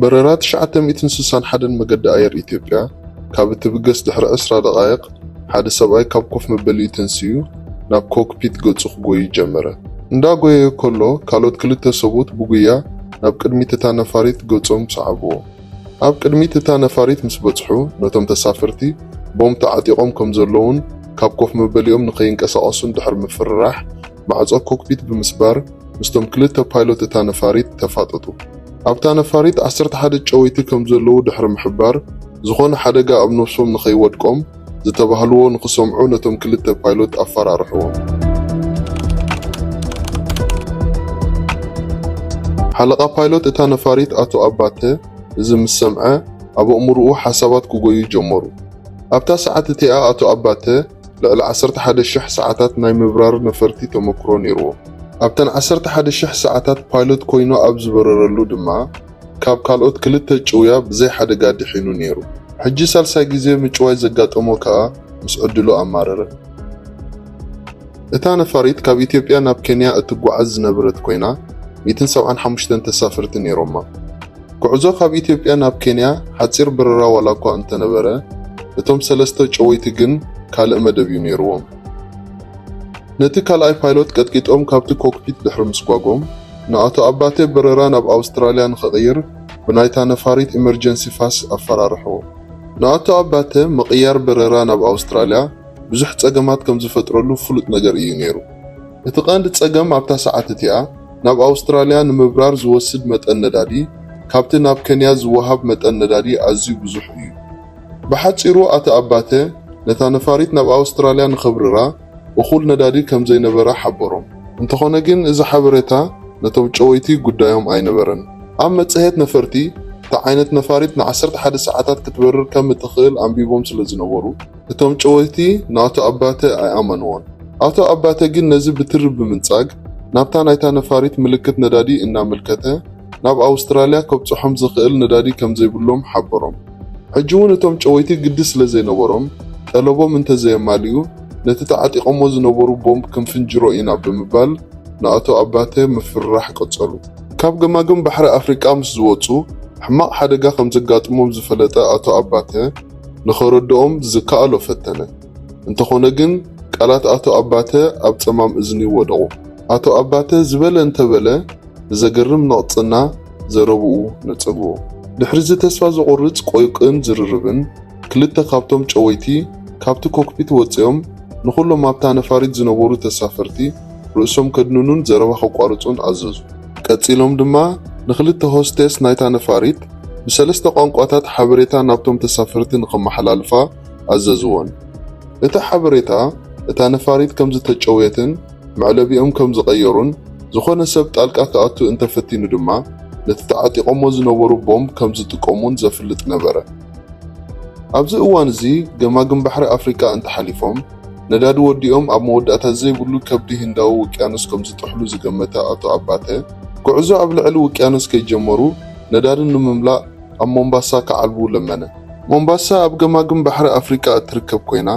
በረራ ትሽዓተ ሚእትን ስሳን ሓደን መገዲ ኣየር ኢትዮጵያ ካብ እትብገስ ድሕሪ ዕስራ ደቓይቕ፣ ሓደ ሰብኣይ ካብ ኮፍ መበሊኡ ተንሲኡ ናብ ኮክፒት ገጹ ክጎዩ ጀመረ። እንዳጎየየ ከሎ፣ ካልኦት ክልተ ሰብኡት ብጉያ ናብ ቅድሚት እታ ነፋሪት ገጾም ሰዓብዎ። ኣብ ቅድሚት እታ ነፋሪት ምስ በጽሑ፣ ነቶም ተሳፈርቲ ቦምብ ተዓጢቖም ከም ዘለዉን ካብ ኮፍ መበሊኦም ንኸይንቀሳቐሱን ድሕሪ ምፍርራሕ፣ ማዕጾ ኮክፒት ብምስባር፣ ምስቶም ክልተ ፓይሎት እታ ነፋሪት ተፋጠጡ። ኣብታ ነፋሪት ዓሰርተ ሓደ ጨወይቲ ከም ዘለዉ ድሕሪ ምሕባር፣ ዝኾነ ሓደጋ ኣብ ነብሶም ንኸይወድቆም ዝተባህልዎ ንኽሰምዑ ነቶም ክልተ ፓይሎት ኣፈራርሕዎም። ሓለቓ ፓይሎት እታ ነፋሪት ኣቶ ኣባተ እዚ ምስ ሰምዐ፣ ኣብ ኣእምሮኡ ሓሳባት ክጎዩ ጀመሩ። ኣብታ ሰዓት እቲኣ ኣቶ ኣባተ ልዕሊ ዓሰርተ ሓደ ሽሕ ሰዓታት ናይ ምብራር ነፈርቲ ተመክሮ ነይርዎ። ኣብተን ዓሰርተ ሓደ ሽሕ ሰዓታት ፓይሎት ኮይኑ ኣብ ዝበረረሉ ድማ፣ ካብ ካልኦት ክልተ ጭውያ ብዘይ ሓደጋ ድሒኑ ነይሩ። ሕጂ ሳልሳይ ግዜ ምጭዋይ ዘጋጠሞ ከኣ ምስ ዕድሉ ኣማረረ። እታ ነፋሪት ካብ ኢትዮጵያ ናብ ኬንያ እትጓዓዝ ዝነበረት ኮይና፣ ሚእትን ሰብዓን ሓሙሽተን ተሳፈርቲ ነይሮማ። ጉዕዞ ካብ ኢትዮጵያ ናብ ኬንያ ሓጺር በረራ ዋላ እኳ እንተነበረ፣ እቶም ሰለስተ ጨወይቲ ግን ካልእ መደብ እዩ ነይርዎም። ነቲ ካልኣይ ፓይሎት ቀጥቂጦም ካብቲ ኮክፒት ድሕሪ ምስጓጎም፣ ንኣቶ ኣባተ በረራ ናብ ኣውስትራልያ ንኽቕይር ብናይታ ነፋሪት ኢመርጀንሲ ፋስ ኣፈራርሕዎ። ንኣቶ ኣባተ ምቕያር በረራ ናብ ኣውስትራልያ ብዙሕ ጸገማት ከም ዝፈጥረሉ ፍሉጥ ነገር እዩ ነይሩ። እቲ ቀንዲ ጸገም ኣብታ ሰዓት እቲኣ ናብ ኣውስትራልያ ንምብራር ዝወስድ መጠን ነዳዲ ካብቲ ናብ ከንያ ዝወሃብ መጠን ነዳዲ ኣዝዩ ብዙሕ እዩ። ብሓጺሩ ኣቶ ኣባተ ነታ ነፋሪት ናብ ኣውስትራልያ ንኸብርራ እኹል ነዳዲ ከም ዘይነበራ ሓበሮም። እንተኾነ ግን እዚ ሓበሬታ ነቶም ጨወይቲ ጉዳዮም ኣይነበረን። ኣብ መጽሔት ነፈርቲ እታ ዓይነት ነፋሪት ን ዓሰርተ ሓደ ሰዓታት ክትበርር ከም እትኽእል ኣንቢቦም ስለ ዝነበሩ፣ እቶም ጨወይቲ ንኣቶ ኣባተ ኣይኣመንዎን። ኣቶ ኣባተ ግን ነዚ ብትሪ ብምንጻግ፣ ናብታ ናይታ ነፋሪት ምልክት ነዳዲ እናመልከተ፣ ናብ ኣውስትራልያ ከብጽሖም ዝኽእል ነዳዲ ከም ዘይብሎም ሓበሮም። ሕጂ እውን እቶም ጨወይቲ ግዲ ስለ ዘይነበሮም፣ ጠለቦም እንተ ዘየማልኡ፣ ነቲ ተዓጢቖሞ ዝነበሩ ቦምብ ክንፍንጅሮ ኢና ብምባል ንኣቶ ኣባተ ምፍርራሕ ቀጸሉ። ካብ ገማግም ባሕሪ ኣፍሪቃ ምስ ዝወጹ፣ ሕማቕ ሓደጋ ከም ዘጋጥሞም ዝፈለጠ ኣቶ ኣባተ፣ ንኸረድኦም ዝከኣሎ ፈተነ። እንተኾነ ግን፣ ቃላት ኣቶ ኣባተ ኣብ ጸማም እዝኒ ወደቑ። ኣቶ ኣባተ ዝበለ እንተበለ፣ ብዘገርም ንቕጽና ዘረብኡ ነጸግዎ። ድሕሪ እዚ ተስፋ ዘቑርጽ ቆይቅን ዝርርብን፣ ክልተ ካብቶም ጨወይቲ ካብቲ ኮክፒት ወጺኦም፣ ንኹሎም ኣብታ ነፋሪት ዝነበሩ ተሳፈርቲ ርእሶም ከድንኑን ዘረባ ከቋርጹን ኣዘዙ። ቀጺሎም ድማ፣ ንኽልተ ሆስቴስ ናይታ ነፋሪት ብሰለስተ ቋንቋታት ሓበሬታ ናብቶም ተሳፈርቲ ንኸመሓላልፋ ኣዘዝወን። እቲ ሓበሬታ፣ እታ ነፋሪት ከም ዝተጨውየትን መዕለቢኦም ከም ዝቐየሩን፣ ዝኾነ ሰብ ጣልቃ ክኣቱ እንተፈቲኑ ድማ፣ ነቲ ተዓጢቖሞ ዝነበሩ ቦምብ ከም ዝጥቀሙን ዘፍልጥ ነበረ። ኣብዚ እዋን እዚ፣ ገማግም ባሕሪ ኣፍሪቃ እንተሓሊፎም፣ ነዳዲ ወዲኦም ኣብ መወዳእታ ዘይብሉ ከብዲ ህንዳዊ ውቅያኖስ ከም ዝጥሕሉ ዝገመተ ኣቶ ኣባተ፣ ጉዕዞ ኣብ ልዕሊ ውቅያኖስ ከይጀመሩ፣ ነዳዲ ንምምላእ ኣብ ሞምባሳ ክዓልቡ ለመነ። ሞምባሳ ኣብ ገማግም ባሕሪ ኣፍሪቃ እትርከብ ኮይና፣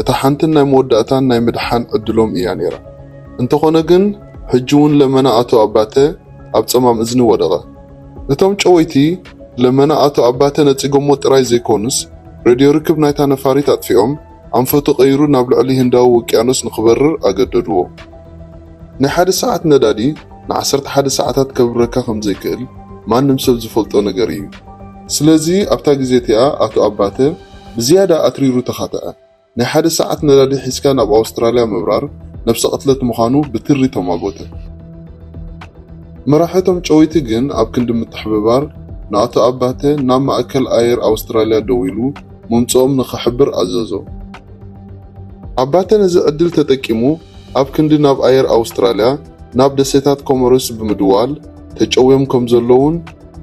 እታ ሓንትን ናይ መወዳእታን ናይ ምድሓን ዕድሎም እያ ነይራ። እንተኾነ ግን፣ ሕጂ እውን ለመና ኣቶ ኣባተ ኣብ ጸማም እዝኒ ወደቐ። እቶም ጨወይቲ፣ ለመና ኣቶ ኣባተ ነጺጎሞ ጥራይ ዘይኮኑስ፣ ሬድዮ ርክብ ናይታ ነፋሪት ኣጥፊኦም፣ ኣንፈቱ ቀይሩ ናብ ልዕሊ ህንዳዊ ውቅያኖስ ንኽበርር ኣገደድዎ። ናይ ሓደ ሰዓት ነዳዲ ንዓሰርተ ሓደ ሰዓታት ከብረካ ከም ዘይክእል ማንም ሰብ ዝፈልጦ ነገር እዩ። ስለዚ ኣብታ ግዜ እቲኣ ኣቶ ኣባተ ብዝያዳ ኣትሪሩ ተኻትዐ። ናይ ሓደ ሰዓት ነዳዲ ሒዝካ ናብ ኣውስትራልያ ምብራር ነብሰ ቅትለት ምዃኑ ብትሪ ተማጎተ። መራሒ እቶም ጨወይቲ ግን ኣብ ክንዲ ምትሕብባር ንኣቶ ኣባተ ናብ ማእከል ኣየር ኣውስትራልያ ደዊሉ ምምጽኦም ንኽሕብር ኣዘዞ። ኣባተ ነዚ ዕድል ተጠቂሙ ኣብ ክንዲ ናብ ኣየር ኣውስትራልያ ናብ ደሴታት ኮሞሮስ ብምድዋል ተጨውዮም ከም ዘለዉን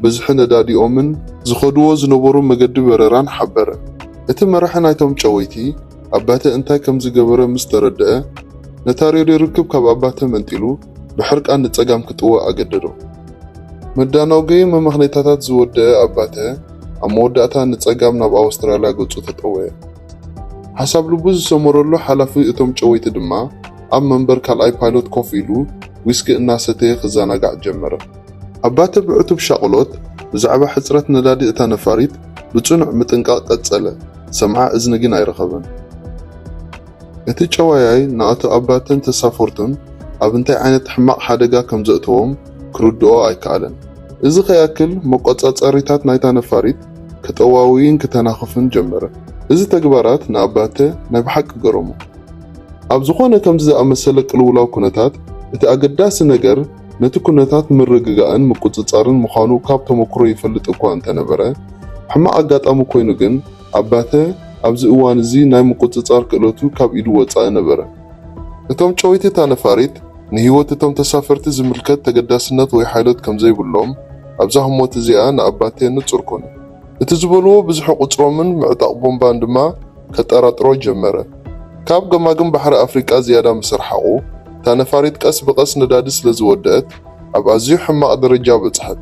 ብዝሒ ነዳዲኦምን ዝኸድዎ ዝነበሩ መገዲ በረራን ሓበረ። እቲ መራሒ ናይቶም ጨወይቲ ኣባተ እንታይ ከም ዝገበረ ምስ ተረድአ፣ ነታ ሬድዮ ርክብ ካብ ኣባተ መንጢሉ ብሕርቃን ንጸጋም ክጥወ ኣገደዶ። መዳናጎዪ መመኽነይታታት ዝወደአ ኣባተ ኣብ መወዳእታ ንጸጋም ናብ ኣውስትራልያ ገጹ ተጠወየ። ሓሳብ ልቡ ዝሰመረሉ ሓላፊ እቶም ጨወይቲ ድማ ኣብ መንበር ካልኣይ ፓይሎት ኮፍ ኢሉ ዊስኪ እናሰተየ ክዘናጋዕ ጀመረ። ኣባተ ብዕቱብ ሻቕሎት ብዛዕባ ሕጽረት ነዳዲ እታ ነፋሪት ብጽኑዕ ምጥንቃቕ ቀጸለ። ሰምዓ እዝኒ ግን ኣይረኸበን። እቲ ጨዋያይ ንኣቶ ኣባተን ተሳፈርቱን ኣብ እንታይ ዓይነት ሕማቕ ሓደጋ ከም ዘእተዎም ክርድኦ ኣይከኣለን። እዚ ከይኣክል፣ መቆጻጸሪታት ናይታ ነፋሪት ክጠዋውይን ክተናኽፍን ጀመረ። እዚ ተግባራት ንኣባተ ናይ ብሓቂ ገረሞ። ኣብ ዝኾነ ከምዚ ዝኣመሰለ ቅልውላው ኩነታት፣ እቲ ኣገዳሲ ነገር ነቲ ኩነታት ምርግጋእን ምቁጽጻርን ምዃኑ ካብ ተመክሮ ይፈልጥ እኳ እንተነበረ፣ ሕማቕ ኣጋጣሚ ኮይኑ ግን፣ ኣባተ ኣብዚ እዋን እዚ ናይ ምቁጽጻር ክእለቱ ካብ ኢዱ ወጻኢ ነበረ። እቶም ጨወይቲ እታ ነፋሪት ንህይወት እቶም ተሳፈርቲ ዝምልከት ተገዳስነት ወይ ሓይሎት ከም ዘይብሎም ኣብዛ ህሞት እዚኣ ንኣባተ ንጹር ኮነ። እቲ ዝበልዎ ብዝሒ ቁጽሮምን ምዕጣቕ ቦምባን ድማ ከጠራጥሮ ጀመረ። ካብ ገማግም ባሕሪ ኣፍሪቃ ዝያዳ ምስ ረሓቑ፣ እታ ነፋሪት ቀስ ብቐስ ነዳዲ ስለ ዝወደአት፣ ኣብ ኣዝዩ ሕማቕ ደረጃ በጽሐት።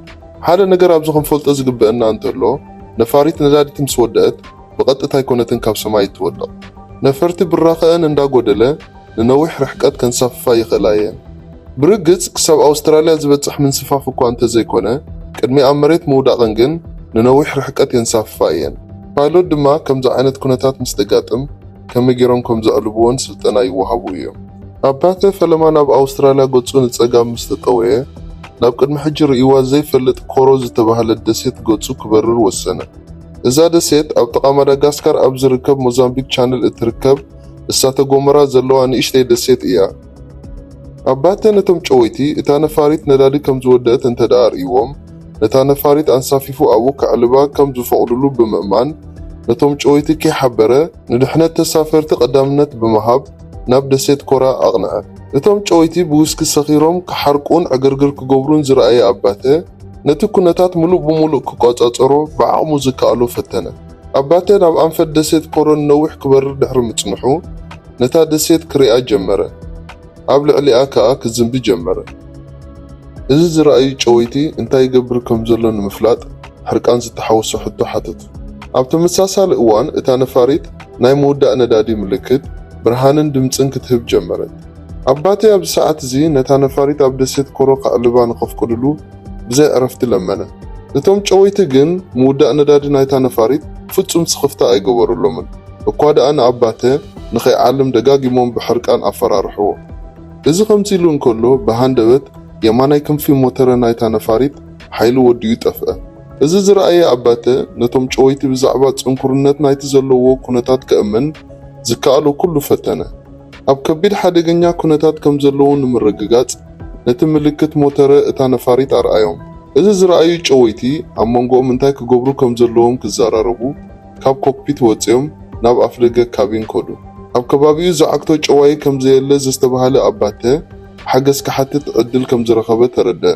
ሓደ ነገር ኣብዚ ክንፈልጦ ዝግበአና እንተሎ፣ ነፋሪት ነዳዲት ምስ ወደአት፣ ብቐጥታ ኣይኮነትን ካብ ሰማይ እትወድቕ። ነፈርቲ ብራኸአን እንዳጎደለ ንነዊሕ ርሕቀት ከንሳፍፋ ይኽእላ እየን። ብርግጽ፣ ክሳብ ኣውስትራልያ ዝበጽሕ ምንስፋፍ እኳ እንተዘይኮነ፣ ቅድሚ ኣብ መሬት ምውዳቐን ግን ንነዊሕ ርሕቀት የንሳፍፋ እየን። ፓይሎት ድማ ከምዚ ዓይነት ኩነታት ምስ ተጋጥም ከመይ ገይሮም ከም ዘዕልብወን ስልጠና ይወሃቡ እዮም። ኣባተ ፈለማ ናብ ኣውስትራልያ ገጹ ንጸጋም ምስ ተጠወየ፣ ናብ ቅድሚ ሕጂ ርእይዋ ዘይፈልጥ ኮሮ ዝተባህለት ደሴት ገጹ ክበርር ወሰነ። እዛ ደሴት ኣብ ጥቓ ማዳጋስካር ኣብ ዝርከብ ሞዛምቢክ ቻነል እትርከብ እሳተ ጎመራ ዘለዋ ንእሽተይ ደሴት እያ። ኣባተ ነቶም ጨወይቲ እታ ነፋሪት ነዳዲ ከም ዝወደአት እንተ ደኣ ርእይዎም፣ ነታ ነፋሪት ኣንሳፊፉ ኣብኡ ከዕልባ ከም ዝፈቕዱሉ ብምእማን፣ ነቶም ጨወይቲ ከይሓበረ ንድሕነት ተሳፈርቲ ቀዳምነት ብምሃብ ናብ ደሴት ኮራ ኣቕንዐ። እቶም ጨወይቲ ብዊስኪ ሰኺሮም ክሓርቁን ዕግርግር ክገብሩን ዝረኣየ ኣባተ፣ ነቲ ኩነታት ምሉእ ብምሉእ ክቆጻጸሮ ብዓቕሙ ዝከኣሎ ፈተነ። ኣባተ ናብ ኣንፈት ደሴት ኮሮ ንነዊሕ ክበርር ድሕሪ ምጽንሑ፣ ነታ ደሴት ክሪኣ ጀመረ። ኣብ ልዕሊኣ ከኣ ክዝንቢ ጀመረ። እዚ ዝረኣዩ ጨወይቲ እንታይ ይገብር ከም ዘሎ ንምፍላጥ ሕርቃን ዝተሓወሶ ሕቶ ሓተቱ። ኣብ ተመሳሳሊ እዋን፣ እታ ነፋሪት ናይ ምውዳእ ነዳዲ ምልክት፣ ብርሃንን ድምጽን ክትህብ ጀመረት። ኣባተ ኣብዚ ሰዓት እዚ ነታ ነፋሪት ኣብ ደሴት ኮሮ ከዕልባ ንኸፍቅድሉ ብዘይ ዕረፍቲ ለመነ። እቶም ጨወይቲ ግን ምውዳእ ነዳዲ ናይታ ነፋሪት ፍጹም ስኽፍታ ኣይገበሩሎምን። እኳ ደኣ ንኣባተ ንኸይዓልም ደጋጊሞም ብሕርቃን ኣፈራርሕዎ። እዚ ከምዚ ኢሉ እንከሎ፣ ብሃንደበት የማናይ ክንፊ ሞተረ ናይታ ነፋሪት ሓይሊ ወዲኡ ጠፍአ። እዚ ዝረኣየ ኣባተ ነቶም ጨወይቲ ብዛዕባ ጽንኩርነት ናይቲ ዘለዎ ኩነታት ከእምን ዝከኣሎ ኩሉ ፈተነ። ኣብ ከቢድ ሓደገኛ ኩነታት ከም ዘለዉ ንምርግጋጽ፣ ነቲ ምልክት ሞተረ እታ ነፋሪት ኣርኣዮም። እዚ ዝረኣዩ ጨወይቲ ኣብ መንጎኦም እንታይ ክገብሩ ከም ዘለዎም ክዘራረቡ፣ ካብ ኮክፒት ወጺኦም ናብ ኣፍደገ ካቢን ከዱ። ኣብ ከባቢኡ ዝዓግቶ ጨዋዪ ከም ዘየለ ዘስተብሃለ ኣባተ፣ ሓገዝ ክሓትት ዕድል ከም ዝረኸበ ተረድአ።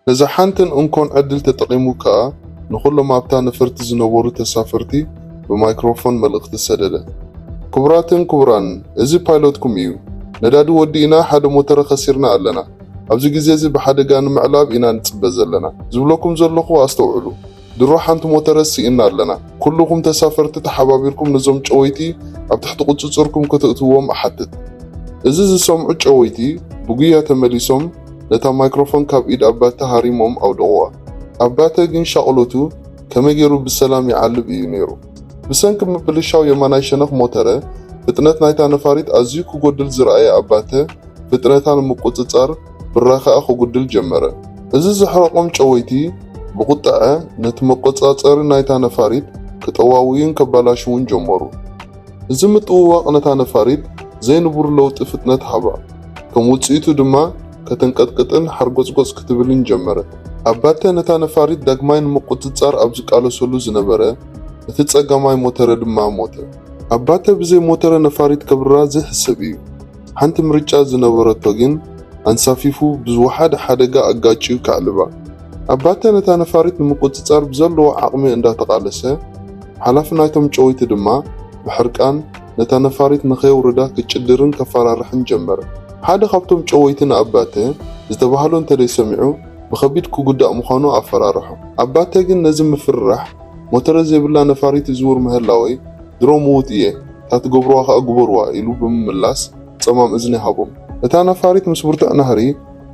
ነዛ ሓንትን እንኮን ዕድል ተጠቒሙ ከኣ፣ ንኹሎም ኣብታ ነፈርቲ ዝነበሩ ተሳፈርቲ ብማይክሮፎን መልእኽቲ ሰደደ። ክቡራትን ክቡራንን፣ እዚ ፓይሎትኩም እዩ። ነዳዲ ወዲእና፣ ሓደ ሞተረ ከሲርና ኣለና። ኣብዚ ግዜ እዚ ብሓደጋ ንምዕላብ ኢና ንጽበ ዘለና። ዝብለኩም ዘለኹ ኣስተውዕሉ። ድሮ ሓንቲ ሞተረ ስኢና ኣለና። ኩልኹም ተሳፈርቲ ተሓባቢርኩም ነዞም ጨወይቲ ኣብ ትሕቲ ቁጽጽርኩም ከተእትውዎም እሓትት። እዚ ዝሰምዑ ጨወይቲ ብጉያ ተመሊሶም ነታ ማይክሮፎን ካብ ኢድ ኣባተ ሃሪሞም ኣውደቑዋ። ኣባተ ግን ሻቕሎቱ ከመይ ገይሩ ብሰላም ይዓልብ እዩ ነይሩ። ብሰንኪ ምብልሻው የማናይ ሸነኽ ሞተረ፣ ፍጥነት ናይታ ነፋሪት ኣዝዩ ክጎድል ዝረኣየ ኣባተ፣ ፍጥነታ ንምቁጽጻር ብራኸኣ ክጉድል ጀመረ። እዚ ዘሕረቖም ጨወይቲ ብቑጥዐ ነቲ መቆጻጸሪ ናይታ ነፋሪት ክጠዋውዩን ከባላሽዉን ጀመሩ። እዚ ምጥውዋቕ ነታ ነፋሪት ዘይንቡር ለውጢ ፍጥነት ሃባ። ከም ውጽኢቱ ድማ ከተንቀጥቅጥን ሓርጎጽጎጽ ክትብልን ጀመረት። ኣባተ ነታ ነፋሪት ዳግማይ ንምቁጽጻር ኣብ ዝቃለሰሉ ዝነበረ፣ እቲ ጸጋማይ ሞተረ ድማ ሞተ። ኣባተ ብዘይ ሞተረ ነፋሪት ከብርራ ዘይሕሰብ እዩ። ሓንቲ ምርጫ ዝነበረቶ ግን፣ ኣንሳፊፉ ብዝወሓደ ሓደጋ ኣጋጭዩ ከዕልባ። ኣባተ ነታ ነፋሪት ንምቁጽጻር ብዘለዎ ዓቕሚ እንዳተቓለሰ፣ ሓላፊ ናይቶም ጨወይቲ ድማ ብሕርቃን ነታ ነፋሪት ንኸየውርዳ ክጭድርን ከፈራርሕን ጀመረ። ሓደ ካብቶም ጨወይቲ ንኣባተ ዝተባህሎ እንተደይሰሚዑ ብኸቢድ ክጉዳእ ምዃኑ ኣፈራርሖ። ኣባተ ግን ነዚ ምፍርራሕ፣ ሞተረ ዘይብላ ነፋሪት ይዝውር ምህላወይ ድሮ ምዉት እየ፣ እታ ትገብርዋ ኸኣ ግበርዋ ኢሉ ብምምላስ ጸማም እዝኒ ሃቦም። እታ ነፋሪት ምስ ብርቱዕ ናህሪ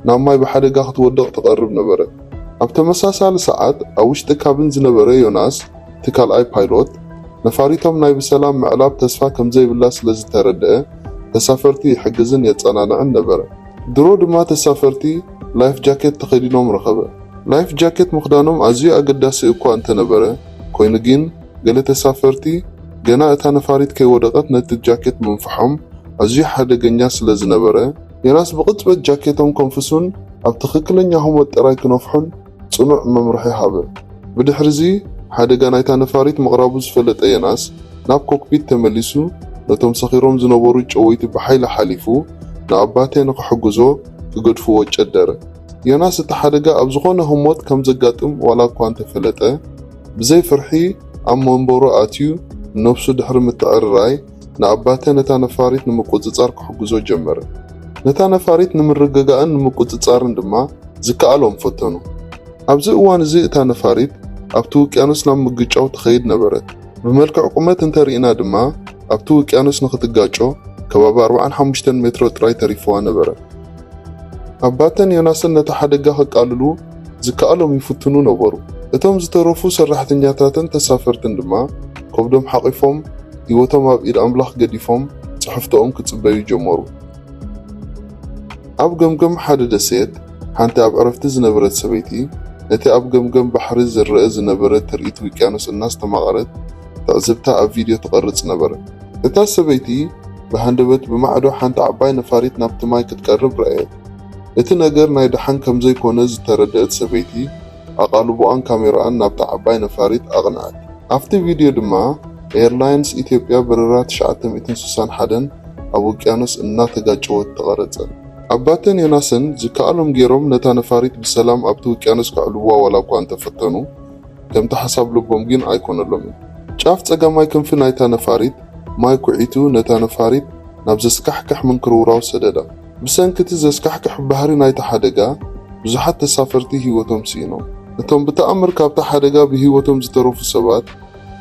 ናብ ማይ ብሓደጋ ክትወድቕ ትቐርብ ነበረት። ኣብ ተመሳሳሊ ሰዓት ኣብ ውሽጢ ካቢን ዝነበረ ዮናስ፣ እቲ ካልኣይ ፓይሎት፣ ነፋሪቶም ናይ ብሰላም ምዕላብ ተስፋ ከም ዘይብላ ስለ ዝተረድአ፣ ተሳፈርቲ ይሕግዝን የጸናንዕን ነበረ። ድሮ ድማ ተሳፈርቲ ላይፍ ጃኬት ተኸዲኖም ረኸበ። ላይፍ ጃኬት ምኽዳኖም ኣዝዩ ኣገዳሲ እኳ እንተነበረ፣ ኮይኑ ግን ገለ ተሳፈርቲ ገና እታ ነፋሪት ከይወደቐት ነቲ ጃኬት ምንፍሖም ኣዝዩ ሓደገኛ ስለ ዝነበረ፣ ዮናስ ብቕጽበት ጃኬቶም ከንፍሱን ኣብ ትኽክለኛ ህሞት ጥራይ ክነፍሑን ጽኑዕ መምርሒ ሃበ። ብድሕሪዚ፣ ሓደጋ ናይታ ነፋሪት ምቕራቡ ዝፈለጠ ዮናስ፣ ናብ ኮክፒት ተመሊሱ፣ ነቶም ሰኺሮም ዝነበሩ ጨወይቲ ብሓይሊ ሓሊፉ፣ ንኣባቴ ንኽሕግዞ ክገድፍዎ ጨደረ። ዮናስ እቲ ሓደጋ ኣብ ዝኾነ ህሞት ከም ዘጋጥም ዋላ እኳ እንተፈለጠ፣ ብዘይ ፍርሒ ኣብ መንበሩ ኣትዩ፣ ንነብሱ ድሕሪ ምትዕርራይ፣ ንኣባተ ነታ ነፋሪት ንምቁጽጻር ክሕግዞ ጀመረ። ነታ ነፋሪት ንምርግጋእን ንምቁጽጻርን ድማ ዝከኣሎም ፈተኑ። ኣብዚ እዋን እዚ እታ ነፋሪት ኣብቲ ውቅያኖስ ናብ ምግጫው ትኸይድ ነበረት። ብመልክዕ ቁመት እንተርኢና ድማ ኣብቲ ውቅያኖስ ንኽትጋጮ ከባቢ ኣርባዓን ሓሙሽተን ሜትሮ ጥራይ ተሪፍዋ ነበረ። ኣባተን ዮናስን ነቲ ሓደጋ ከቃልሉ ዝከኣሎም ይፍትኑ ነበሩ። እቶም ዝተረፉ ሰራሕተኛታትን ተሳፈርትን ድማ ከብዶም ሓቒፎም ህይወቶም ኣብ ኢድ ኣምላኽ ገዲፎም ጽሕፍቶኦም ክጽበዩ ጀመሩ። ኣብ ገምገም ሓደ ደሴት ሓንቲ ኣብ ዕረፍቲ ዝነበረት ሰበይቲ ነቲ ኣብ ገምገም ባሕሪ ዝረአ ዝነበረ ትርኢት ውቅያኖስ እናስተማቐረት ትዕዝብታ ኣብ ቪድዮ ትቐርጽ ነበረት። እታ ሰበይቲ ብሃንደበት ብማዕዶ ሓንቲ ዓባይ ነፋሪት ናብቲ ማይ ክትቀርብ ረኣየት። እቲ ነገር ናይ ደሓን ከም ዘይኮነ ዝተረድአት ሰበይቲ ኣቓልቦኣን ካሜራኣን ናብታ ዓባይ ነፋሪት ኣቕንዐት። ኣብቲ ቪድዮ ድማ ኤርላይንስ ኢትዮጵያ በረራ ትሽዓተ ሚእትን ስሳን ሓደን ኣብ ውቅያኖስ እናተጋጨወት ተቐረጸ። ኣባተን ዮናስን ዝከኣሎም ገይሮም ነታ ነፋሪት ብሰላም ኣብቲ ውቅያኖስ ከዕልቡዋ ዋላ እኳ እንተፈተኑ፣ ከምቲ ሓሳብ ልቦም ግን ኣይኮነሎምን። ጫፍ ጸጋማይ ክንፊ ናይታ ነፋሪት ማይ ኩዒቱ ነታ ነፋሪት ናብ ዘስካሕክሕ ምንክርውራው ሰደዳ። ብሰንኪ እቲ ዘስካሕክሕ ባህሪ ናይቲ ሓደጋ ብዙሓት ተሳፈርቲ ህይወቶም ስኢኖም። እቶም ብተኣምር ካብቲ ሓደጋ ብህይወቶም ዝተረፉ ሰባት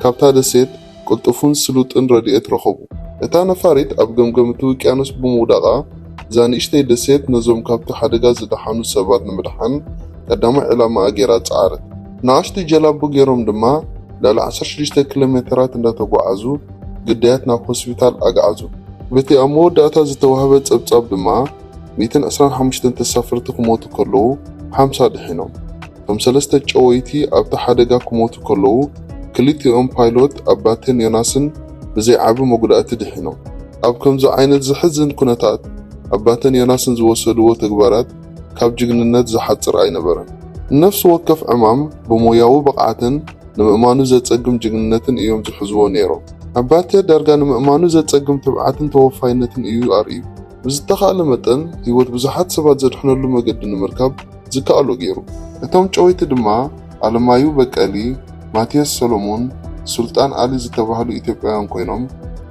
ካብታ ደሴት ቅልጡፍን ስሉጥን ረድኤት ረኸቡ። እታ ነፋሪት ኣብ ገምገም እቲ ውቅያኖስ ብምውዳቓ፣ እዛ ንእሽተይ ደሴት ነዞም ካብቲ ሓደጋ ዝደሓኑ ሰባት ንምድሓን ቀዳማይ ዕላማኣ ገይራ ጸዓረት። ንኣሽቱ ጀላቡ ገይሮም ድማ ልዕሊ ዓሰርተ ሽዱሽተ ኪሎ ሜተራት እንዳተጓዓዙ ግዳያት ናብ ሆስፒታል ኣግዓዙ። በቲ ኣብ መወዳእታ ዝተዋህበ ጸብጻብ ድማ፣ ሚእትን ዕስራን ሓሙሽተን ተሳፈርቲ ክሞቱ ከለዉ፣ ሓምሳ ድሒኖም። እቶም ሰለስተ ጨወይቲ ኣብቲ ሓደጋ ክሞቱ ከለዉ፣ ክልቲኦም ፓይሎት ኣባተን ዮናስን ብዘይ ዓቢ መጉዳእቲ ድሒኖም። ኣብ ከምዚ ዓይነት ዘሕዝን ኩነታት፣ ኣባተን ዮናስን ዝወሰድዎ ተግባራት ካብ ጅግንነት ዝሓጽር ኣይነበረን። ንነፍሲ ወከፍ ዕማም ብሞያዊ ብቕዓትን ንምእማኑ ዘጸግም ጅግንነትን እዮም ዝሕዝዎ ነይሮም። ኣባተ ዳርጋ ንምእማኑ ዘጸግም ትብዓትን ተወፋይነትን እዩ ኣርእዩ። ብዝተኻእለ መጠን ህይወት ብዙሓት ሰባት ዘድሕነሉ መገዲ ንምርካብ ዝከኣሎ ገይሩ። እቶም ጨወይቲ ድማ ኣለማዩ በቀሊ፣ ማቲያስ ሰሎሞን፣ ሱልጣን ኣሊ ዝተባህሉ ኢትዮጵያውያን ኮይኖም፣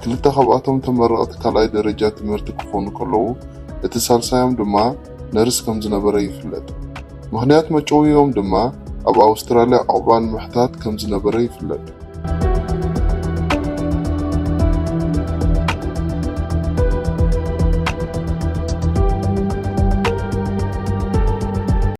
ክልተ ካብኣቶም ተመረቕቲ ካልኣይ ደረጃ ትምህርቲ ክኾኑ ከለዉ፣ እቲ ሳልሳዮም ድማ ነርስ ከም ዝነበረ ይፍለጥ። ምኽንያት መጨውይኦም ድማ ኣብ ኣውስትራልያ ዕቑባ ንምሕታት ከም ዝነበረ ይፍለጥ።